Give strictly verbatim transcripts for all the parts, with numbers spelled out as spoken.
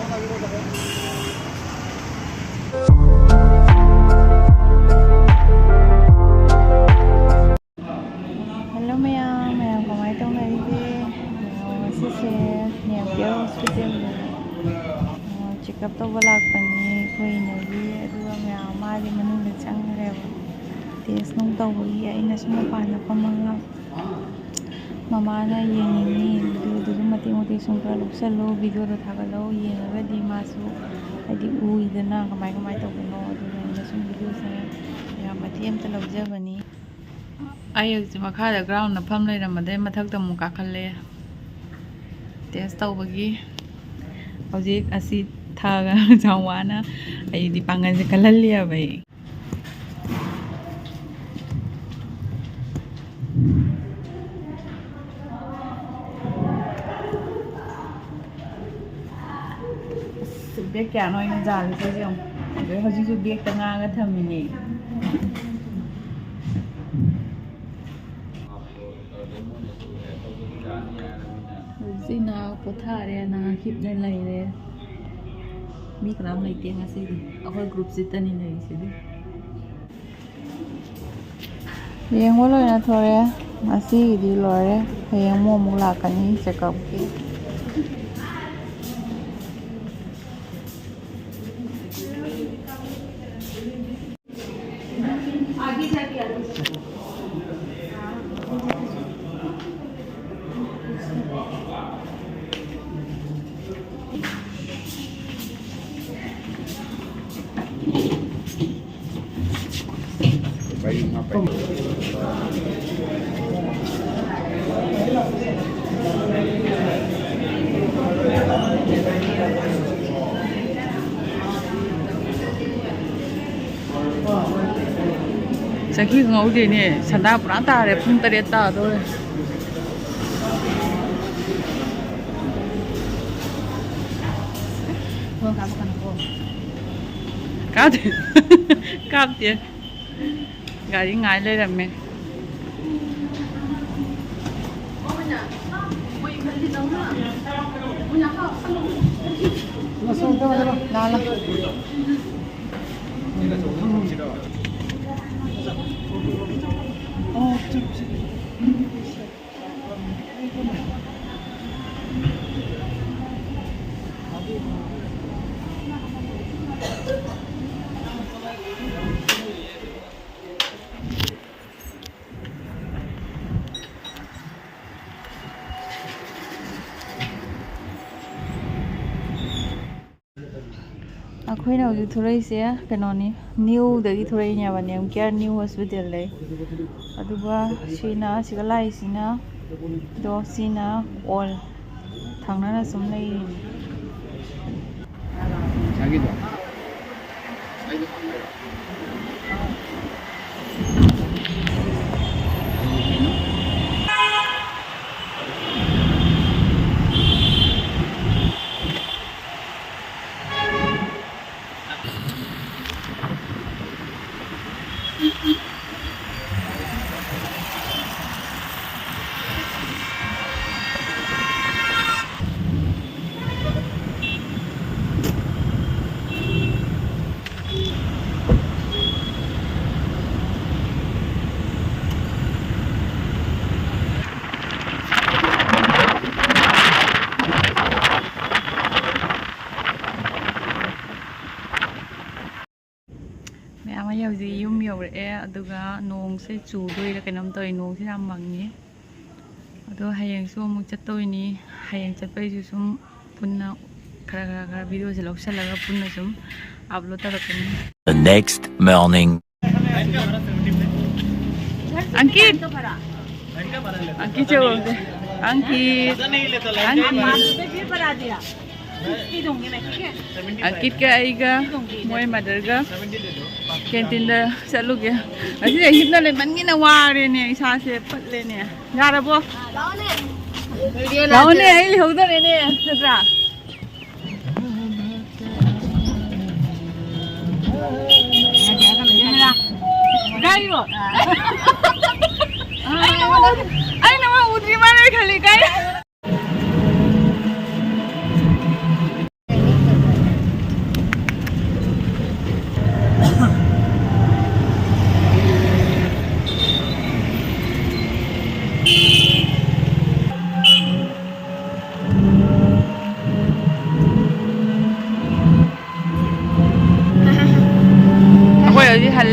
Hello ꯃꯌꯥꯝ, ꯃꯌꯥꯝ ꯀꯃꯥꯏꯅ ꯇꯧꯅꯔꯤꯒꯦ? ꯑꯣ, ꯉꯁꯤꯁꯦ ꯅꯦꯝꯄꯤꯌꯔ ꯍꯣꯁꯄꯤꯇꯥꯜꯗ, ꯑꯣ, ꯆꯦꯛꯑꯞ ꯇꯧꯕ ꯂꯥꯛꯄꯅꯤ ꯑꯩꯈꯣꯏ ꯏꯅꯦꯒꯤ꯫ ꯑꯗꯨꯒ ꯃꯌꯥꯝ ꯃꯥꯗꯤ ꯃꯅꯨꯡꯗ ꯆꯪꯈ꯭ꯔꯦꯕ, ꯇꯦꯁ ꯅꯨꯡ ꯇꯧꯕꯒꯤ꯫ ꯑꯩꯅ ꯁꯨꯝ ꯃꯄꯥꯟꯗ ꯐꯝꯃꯒ ꯃꯃꯥꯅ ꯌꯦꯡꯉꯤꯅꯤ, ꯑꯗꯨꯗꯨꯒꯤ ꯃꯇꯦꯛ ꯃꯇꯦꯛ ꯁꯨꯝ ꯈꯔ ꯂꯧꯁꯜꯂꯨ, ꯚꯤꯗꯤꯑꯣꯗꯣ ꯊꯥꯒꯠꯂꯧ, ꯌꯦꯡꯉꯒꯗꯤ ꯃꯥꯁꯨ ꯍꯥꯏꯗꯤ ꯎꯏꯗꯅ ꯀꯃꯥꯏ ꯀꯃꯥꯏ ꯇꯧꯕꯅꯣ꯫ ꯑꯗꯨꯅ ꯑꯩꯅ ꯁꯨꯝ ꯚꯤꯗꯤꯑꯣꯁꯦ ꯃꯌꯥꯝ ꯃꯇꯦꯛ ꯑꯃꯇ ꯂꯧꯖꯕꯅꯤ꯫ ꯑꯩ ꯍꯧꯖꯤꯛ ꯃꯈꯥꯗ ꯒ꯭ꯔꯥꯎꯟꯗ ꯐꯝ ꯂꯩꯔꯝꯕꯗꯩ ꯃꯊꯛꯇ ꯑꯃꯨꯛ ꯀꯥꯈꯠꯂꯛꯑꯦ ꯇꯦꯁ ꯇꯧꯕꯒꯤ꯫ ꯍꯧꯖꯤꯛ ꯑꯁꯤ ꯊꯥꯒ ꯌꯥꯝ ꯋꯥꯅ ꯑꯩꯗꯤ ꯄꯥꯡꯒꯜꯁꯦ ꯀꯜꯍꯜꯂꯤꯑꯕ ꯑꯩ꯫ ꯑꯁ, ꯕꯦꯛ ꯀꯌꯥꯅꯣ ꯑꯩꯅ ꯖꯥꯜꯂꯤꯁꯦ ꯌꯦꯡꯉꯣ꯫ ꯑꯗꯩ ꯍꯧꯖꯤꯛꯁꯨ ꯕꯦꯛꯇ ꯉꯥꯒ ꯊꯝꯃꯤꯅꯦ꯫ ꯍꯧꯖꯤꯛꯅ ꯄꯣꯊꯥꯔꯦ, ꯅꯍꯥꯛ ꯍꯤꯞꯅ ꯂꯩꯔꯦ꯫ ꯃꯤ ꯀꯅꯥꯝ ꯂꯩꯇꯦ ꯉꯁꯤꯗꯤ, ꯑꯩꯈꯣꯏ ꯒ꯭ꯔꯨꯞꯁꯤꯇꯅꯤ ꯂꯩꯔꯤꯁꯤꯗꯤ꯫ ꯌꯦꯡꯕ ꯂꯣꯏꯅ ꯊꯣꯔꯦ, ꯉꯁꯤꯒꯤꯗꯤ ꯂꯣꯏꯔꯦ꯫ ꯍꯌꯦꯡ ꯑꯃꯨꯛ ꯑꯃꯨꯛ ꯂꯥꯛꯀꯅꯤ ꯆꯦꯛꯑꯞꯀꯤ꯫ ꯆꯍꯤ ꯈꯪꯍꯧꯗꯦꯅꯦ, ꯁꯟꯗꯥ ꯄꯨꯔꯥ ꯇꯥꯔꯦ, ꯄꯨꯡ ꯇꯔꯦꯠ ꯇꯥꯗꯣꯔꯦ꯫ ꯀꯥꯞꯇꯦ꯫ ꯀꯥꯞꯇꯦ꯫ ꯒꯥꯔꯤ ꯉꯥꯏ ꯂꯩꯔꯝꯃꯦ꯫ ꯂꯥꯛꯑꯣ, ꯂꯥꯛꯑꯣ꯫ ꯑꯩꯈꯣꯏꯅ ꯍꯧꯖꯤꯛ ꯊꯣꯔꯛꯏꯁꯦ ꯀꯩꯅꯣꯅꯤ, ꯅ꯭ꯌꯨꯗꯒꯤ ꯊꯣꯔꯛꯏꯅꯦꯕ, ꯅꯦꯝ ꯀꯤꯌꯔ ꯅ꯭ꯌꯨ ꯍꯣꯁꯄꯤꯇꯥꯜꯗꯩ꯫ ꯑꯗꯨꯒ ꯁꯤꯅ, ꯁꯤꯒ ꯂꯥꯛꯏꯁꯤꯅ ꯗꯣ, ꯁꯤꯅ ꯑꯣꯜ꯫ ꯊꯪꯅꯅ ꯁꯨꯝ ꯂꯩꯔꯤꯅꯤ꯫ ꯉꯁꯥꯏꯒꯤꯗꯣ? ꯑꯩꯗꯣ ꯍꯪꯉꯛꯑꯦ꯫ ꯃꯌꯥꯝ, ꯑꯩ ꯍꯧꯖꯤꯛ ꯌꯨꯝ ꯌꯧꯔꯛꯑꯦ, ꯑꯗꯨꯒ ꯅꯣꯡꯁꯦ ꯆꯨꯗꯣꯏꯔꯥ ꯀꯩꯅꯣꯝ ꯇꯧꯋꯤ, ꯅꯣꯡꯁꯦ ꯌꯥꯝ ꯃꯪꯉꯤ꯫ ꯑꯗꯣ ꯍꯌꯦꯡꯁꯨ ꯑꯃꯨꯛ ꯆꯠꯇꯣꯏꯅꯤ꯫ ꯍꯌꯦꯡ ꯆꯠꯄꯩꯁꯨ ꯁꯨꯝ ꯄꯨꯟꯅ ꯈꯔ ꯈꯔ ꯈꯔ ꯚꯤꯗꯤꯑꯣꯁꯦ ꯂꯧꯁꯜꯂꯒ ꯄꯨꯟꯅ ꯁꯨꯝ ꯑꯞꯂꯣꯗ ꯇꯧꯔꯛꯀꯅꯤ꯫ The next morning. अंकित, अंकित से बोलते, अंकित, अंकित। ꯑꯪꯀꯤꯠꯀ ꯑꯩꯒ ꯃꯣꯏ ꯃꯥꯗꯔꯒ ꯀꯦꯟꯇꯤꯟꯗ ꯆꯠꯂꯨꯒꯦ꯫ ꯉꯁꯤꯗꯤ ꯑꯩ ꯍꯤꯞꯅ ꯂꯩꯃꯟꯒꯤꯅ ꯋꯥꯔꯦꯅꯦ, ꯏꯁꯥꯁꯦ ꯄꯠꯂꯦꯅꯦ꯫ ꯌꯥꯔꯕꯣ? ꯂꯥꯛꯑꯣꯅꯦ, ꯑꯩ ꯂꯩꯍꯧꯗꯔꯦꯅꯦ, ꯅꯠꯇ꯭ꯔꯥ? ꯀꯥꯏꯔꯣ? ꯑꯩ ꯅꯉꯣꯟꯗ, ꯑꯩ ꯅꯉꯣꯟꯗ ꯎꯗ꯭ꯔꯤ ꯃꯥꯜꯂꯦ ꯈꯜꯂꯤ, ꯀꯥꯏ?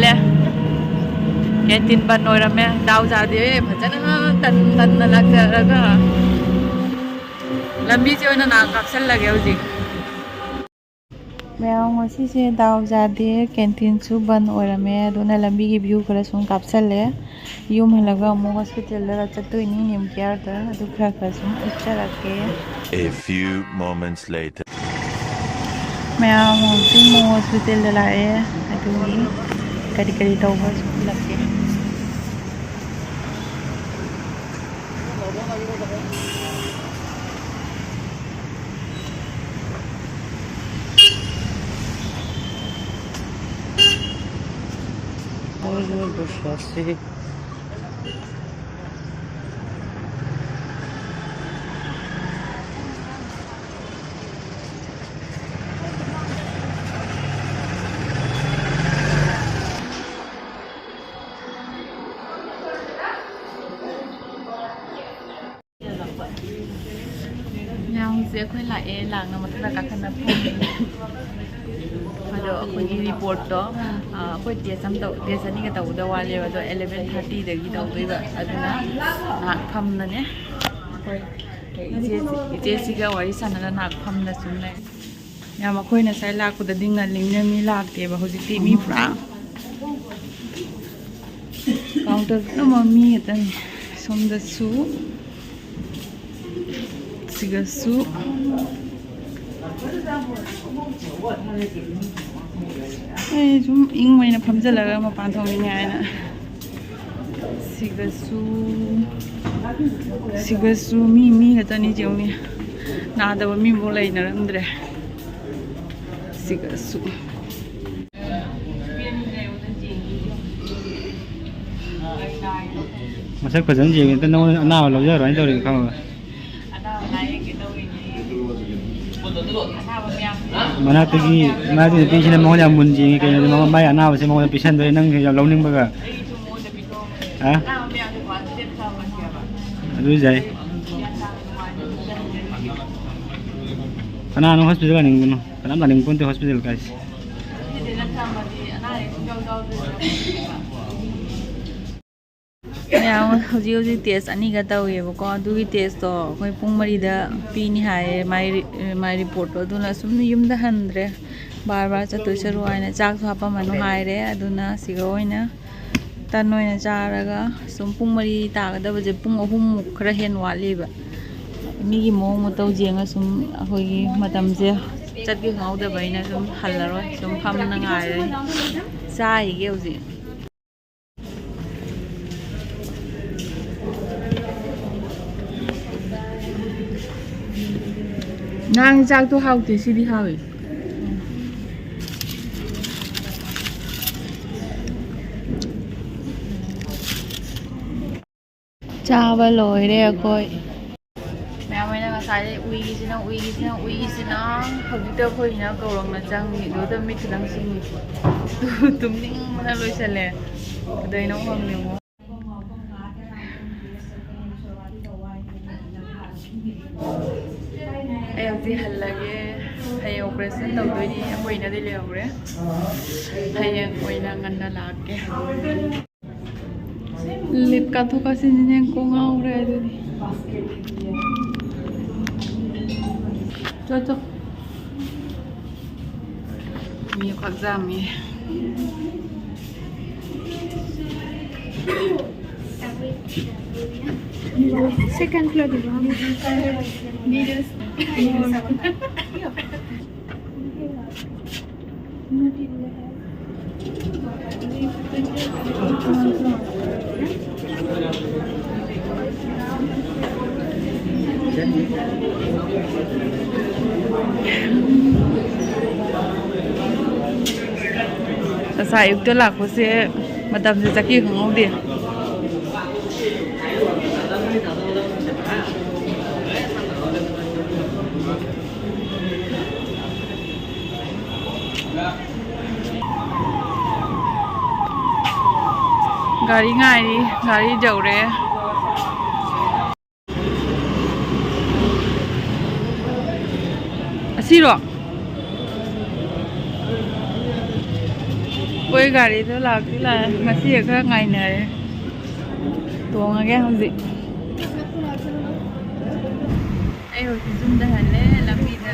ꯂꯦ꯫ ꯀꯦꯟꯇꯤꯟ ꯕꯟ ꯑꯣꯏꯔꯝꯃꯦ꯫ ꯗꯥꯎ ꯌꯥꯗꯦ꯫ ꯐꯖꯅ ꯇꯟ ꯇꯟꯅ ꯂꯥꯛꯆꯔꯒ ꯂꯝꯕꯤꯁꯦ ꯑꯣꯏꯅ ꯅꯥ ꯀꯥꯞꯁꯜꯂꯒꯦ ꯍꯧꯖꯤꯛ꯫ ꯃꯌꯥꯝ, ꯉꯁꯤꯁꯦ ꯗꯥꯎ ꯌꯥꯗꯦ, ꯀꯦꯟꯇꯤꯟꯁꯨ ꯕꯟ ꯑꯣꯏꯔꯝꯃꯦ꯫ ꯑꯗꯨꯅ ꯂꯝꯕꯤꯒꯤ ꯚ꯭ꯌꯨ ꯈꯔ ꯁꯨꯝ ꯀꯥꯞꯁꯜꯂꯦ꯫ ꯌꯨꯝ ꯍꯜꯂꯒ ꯑꯃꯨꯛ ꯍꯣꯁꯄꯤꯇꯥꯜꯗ ꯆꯠꯇꯣꯏꯅꯤ, ꯅꯤꯝ ꯀꯤꯌꯥꯔꯗ꯫ ꯑꯗꯨ ꯈꯔ ꯈꯔ ꯁꯨꯝ ꯎꯠꯆꯔꯛꯀꯦ꯫ A few moments later. ꯃꯌꯥꯝ ꯍꯧꯖꯤꯛ ꯑꯃꯨꯛ ꯍꯣꯁꯄꯤꯇꯥꯜꯗ ꯂꯥꯛꯑꯦ꯫ ꯑꯗꯨꯒꯤ ꯀꯔꯤ ꯀꯔꯤ ꯇꯧꯕ ꯁꯨꯝ ꯎꯠꯂꯛꯀꯦ꯫ ꯃꯌꯥꯝꯁꯦ ꯑꯩꯈꯣꯏ ꯂꯥꯛꯑꯦ, ꯂꯥꯛꯅ ꯃꯊꯛꯇ ꯀꯥꯈꯠꯅ ꯐꯝꯃꯤ꯫ ꯑꯗꯣ ꯑꯩꯈꯣꯏꯒꯤ ꯔꯤꯄꯣꯔꯠꯇꯣ, ꯑ, ꯑꯩꯈꯣꯏ ꯇꯦꯁ ꯑꯃ ꯇꯧ, ꯇꯦꯁ ꯑꯅꯤꯒ ꯇꯧꯒꯗꯕ ꯋꯥꯠꯂꯦꯕ꯫ ꯑꯗꯣ ꯑꯦꯂꯚꯦꯟ ꯊꯥꯔꯇꯤꯗꯒꯤ ꯇꯧꯗꯣꯏꯕ꯫ ꯑꯗꯨꯅ ꯉꯥꯏꯍꯥꯛ ꯐꯝꯅꯅꯦ꯫ ꯑꯩꯈꯣꯏ ꯏꯆꯦ, ꯏꯆꯦꯁꯤꯒ ꯋꯥꯔꯤ ꯁꯥꯟꯅꯔ ꯉꯥꯏꯍꯥꯛ ꯐꯝꯅ ꯁꯨꯝ ꯂꯩ꯫ ꯌꯥꯝ, ꯑꯩꯈꯣꯏ ꯉꯁꯥꯏ ꯂꯥꯛꯄꯗꯗꯤ ꯉꯜꯂꯤꯉꯩ ꯃꯤ ꯂꯥꯛꯇꯦꯕ꯫ ꯍꯧꯖꯤꯛꯇꯤ ꯃꯤ ꯄꯨꯔꯥ ꯀꯥꯎꯟꯇꯔ ꯄꯨꯝꯅꯃꯛ ꯃꯤ ꯉꯥꯛꯇꯅꯤ꯫ ꯁꯣꯝꯗꯁꯨ, ꯁꯤꯒꯁꯨ꯫ ꯑꯩ ꯁꯨꯝ ꯏꯪꯕꯅꯤꯅ ꯐꯝꯖꯜꯂꯒ ꯃꯄꯥꯟ ꯊꯣꯛꯅꯤꯡꯉꯦ ꯍꯥꯏꯅ꯫ ꯁꯤꯒꯁꯨ, ꯁꯤꯒꯁꯨ ꯃꯤ, ꯃꯤ ꯉꯥꯛꯇꯅꯤ ꯌꯦꯡꯉꯨꯅꯦ꯫ ꯅꯥꯗꯕ ꯃꯤꯐꯥꯎ ꯂꯩꯅꯔꯝꯗ꯭ꯔꯦ꯫ ꯁꯤꯒꯁꯨ꯫ ꯃꯁꯛ ꯐꯖꯅ ꯌꯦꯡꯉꯦ꯫ ꯑꯝꯇ ꯅꯉꯣꯟꯗ ꯑꯅꯥꯕ ꯂꯧꯖꯔꯣ ꯍꯥꯏꯅ ꯇꯧꯔꯤꯅꯤ, ꯈꯪꯉꯕ? ꯃꯅꯥꯛꯇꯒꯤ ꯃꯥꯒꯤ ꯅꯨꯄꯤꯁꯤꯅ ꯃꯉꯣꯟꯗ ꯌꯥꯝ ꯃꯨꯟꯅ ꯌꯦꯡꯉꯤ꯫ ꯀꯩꯅꯣꯗꯤ ꯃꯥꯏ ꯑꯅꯥꯕꯁꯦ ꯃꯉꯣꯟꯗ ꯄꯤꯁꯟꯗꯣꯏ, ꯅꯪ ꯌꯥꯝ ꯂꯧꯅꯤꯡꯕꯒ꯫ ꯍꯥ? ꯑꯗꯨ ꯌꯥꯏ꯫ ꯀꯅꯥꯅꯣ ꯍꯣꯁꯄꯤꯇꯥꯜ ꯂꯥꯛꯅꯤꯡꯕꯅꯣ? ꯀꯅꯥꯝ ꯂꯥꯛꯅꯤꯡ ꯄꯣꯟꯇꯦ ꯍꯣꯁꯄꯤꯇꯥꯜ ꯀꯥꯏꯁꯦ꯫ ꯃꯌꯥꯝ ꯍꯧꯖꯤꯛ ꯍꯧꯖꯤꯛ ꯇꯦꯁ ꯑꯅꯤꯒ ꯇꯧꯔꯤꯑꯕꯀꯣ꯫ ꯑꯗꯨꯒꯤ ꯇꯦꯁꯇꯣ ꯑꯩꯈꯣꯏ ꯄꯨꯡ ꯃꯔꯤꯗ ꯄꯤꯅꯤ ꯍꯥꯏꯌꯦ꯫ ꯃꯥꯏ ꯔꯤ-, ꯃꯥꯏ ꯔꯤꯄꯣꯔꯠꯇꯣ꯫ ꯑꯗꯨꯅ ꯁꯨꯝ ꯌꯨꯝꯗ ꯍꯟꯗ꯭ꯔꯦ, ꯕꯥꯔ ꯕꯥꯔ ꯆꯠꯇꯣꯏ ꯁꯔꯨꯛ ꯍꯥꯏꯅ꯫ ꯆꯥꯛꯁꯨ ꯍꯥꯞꯄꯝꯃꯅꯨ ꯍꯥꯏꯔꯦ꯫ ꯑꯗꯨꯅ ꯁꯤꯒ ꯑꯣꯏꯅ ꯇꯟ ꯑꯣꯏꯅ ꯆꯥꯔꯒ ꯁꯨꯝ ꯄꯨꯡ ꯃꯔꯤ ꯇꯥꯒꯗꯕꯁꯦ ꯄꯨꯡ ꯑꯍꯨꯝꯃꯨꯛ ꯈꯔ ꯍꯦꯟꯅ ꯋꯥꯠꯂꯤꯕ꯫ ꯃꯤꯒꯤ ꯃꯑꯣꯡ ꯃꯇꯧ ꯌꯦꯡꯉ ꯁꯨꯝ ꯑꯩꯈꯣꯏꯒꯤ ꯃꯇꯝꯁꯦ ꯆꯠꯈꯤ ꯈꯪꯍꯧꯗꯕ꯫ ꯑꯩꯅ ꯁꯨꯝ ꯍꯜꯂꯔꯣꯏ, ꯁꯨꯝ ꯐꯝꯅ ꯉꯥꯏꯔꯅꯤ꯫ ꯆꯥꯔꯤꯒꯦ ꯍꯧꯖꯤꯛ꯫ ꯅꯪ ꯆꯥꯛꯇꯣ ꯍꯥꯎꯇꯦ, ꯁꯤꯗꯤ ꯍꯥꯎꯋꯦ꯫ ꯆꯥꯕ ꯂꯣꯏꯔꯦ ꯑꯩꯈꯣꯏ꯫ ꯃꯌꯥꯝ ꯍꯣꯏꯅ ꯉꯁꯥꯏꯗꯩ ꯎꯏꯒꯤꯁꯤꯅ, ꯎꯏꯒꯤꯁꯤꯅ, ꯎꯏꯒꯤꯁꯤꯅ꯫ ꯍꯧꯖꯤꯛꯇ ꯑꯩꯈꯣꯏꯅ ꯀꯧꯔꯛꯅ ꯆꯪꯉꯤ, ꯑꯗꯨꯗ ꯃꯤꯠ ꯈꯤꯇꯪ ꯁꯤꯡꯉꯤ꯫ ꯇꯨꯝꯅꯤꯡꯕꯅ ꯂꯣꯏꯁꯜꯂꯦ꯫ ꯀꯩꯗꯧꯅꯣ ꯈꯪꯗꯦꯉꯣ꯫ ꯑꯩ ꯍꯧꯖꯤꯛ ꯍꯜꯂꯒꯦ꯫ ꯍꯌꯦꯡ ꯑꯣꯄꯔꯦꯁꯟ ꯇꯧꯗꯣꯏꯅꯤ꯫ ꯑꯩꯈꯣꯏ ꯏꯅꯗꯤ ꯂꯩꯍꯧꯔꯦ꯫ ꯍꯌꯦꯡ ꯑꯣꯏꯅ ꯉꯟꯅ ꯂꯥꯛꯀꯦ꯫ ꯂꯤꯞ ꯀꯥꯊꯣꯛ ꯀꯥꯁꯤꯟꯁꯤꯅꯦ ꯀꯣꯛ ꯉꯥꯎꯔꯦ ꯑꯗꯨꯗꯤ꯫ ꯆꯣ, ꯆꯣ꯫ ꯃꯤ ꯈꯛ ꯌꯥꯝꯃꯤ꯫ Second floor ꯗ꯫ ꯉꯁꯥꯏ ꯑꯌꯨꯛꯇ ꯂꯥꯛꯄꯁꯦ ꯃꯇꯝꯁꯦ ꯆꯠꯈꯤ ꯈꯪꯍꯧꯗꯦ꯫ ꯒꯥꯔꯤ ꯉꯥꯏꯔꯤ, ꯒꯥꯔꯤ ꯌꯧꯔꯦ꯫ ꯑꯁꯤꯔꯣ? ꯑꯩꯈꯣꯏ ꯒꯥꯔꯤꯗꯣ ꯂꯥꯛꯇꯤ ꯂꯥꯛꯑꯦ, ꯉꯁꯤ ꯈꯔ ꯉꯥꯏꯅꯔꯦ꯫ ꯇꯣꯡꯉꯒꯦ ꯍꯧꯖꯤꯛ꯫ ꯑꯩ ꯍꯧꯖꯤꯛ ꯌꯨꯝꯗ ꯍꯜꯂꯦ꯫ ꯂꯝꯕꯤꯗ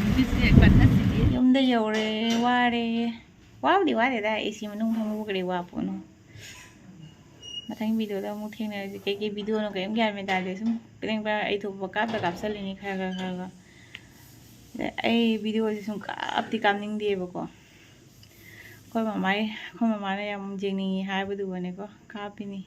ꯅꯨꯃꯤꯠꯁꯦ ꯀꯟꯅ ꯁꯤꯠꯂꯤ꯫ ꯌꯨꯝꯗ ꯌꯧꯔꯦ꯫ ꯋꯥꯔꯦ꯫ ꯋꯥꯕꯨꯗꯤ ꯋꯥꯗꯦꯗ, ꯑꯦ ꯁꯤ ꯃꯅꯨꯡ ꯐꯝꯕꯕꯨ ꯀꯔꯤ ꯋꯥꯄꯣꯠꯅꯣ꯫ ꯃꯊꯪ ꯚꯤꯗꯤꯑꯣꯗ ꯑꯃꯨꯛ ꯊꯦꯡꯅꯔꯁꯤ꯫ ꯀꯩꯀꯩ ꯚꯤꯗꯤꯑꯣꯅꯣ ꯀꯔꯤꯝ ꯒ꯭ꯌꯥꯟ ꯃꯦꯟ ꯇꯥꯗꯦ꯫ ꯁꯨꯝ ꯄ꯭ꯔꯦꯡ ꯄ꯭ꯔꯦꯡ ꯑꯩ ꯊꯣꯛꯄ ꯀꯥꯞꯇ ꯀꯥꯞꯁꯜꯂꯤꯅꯤ ꯈꯔ ꯈꯔ ꯈꯔ ꯈꯔ꯫ ꯑꯗ ꯑꯩ ꯚꯤꯗꯤꯑꯣꯁꯦ ꯁꯨꯝ ꯀꯥꯞꯇꯤ ꯀꯥꯞꯅꯤꯡꯗꯦꯕꯀꯣ꯫ ꯑꯩꯈꯣꯏ ꯃꯃꯥꯏ ꯑꯩꯈꯣꯏ ꯃꯃꯥꯅ ꯌꯥꯝ ꯌꯦꯡꯅꯤꯡꯉꯤ ꯍꯥꯏꯕꯗꯨꯒꯅꯦꯀꯣ ꯀꯥꯞꯄꯤꯅꯤ꯫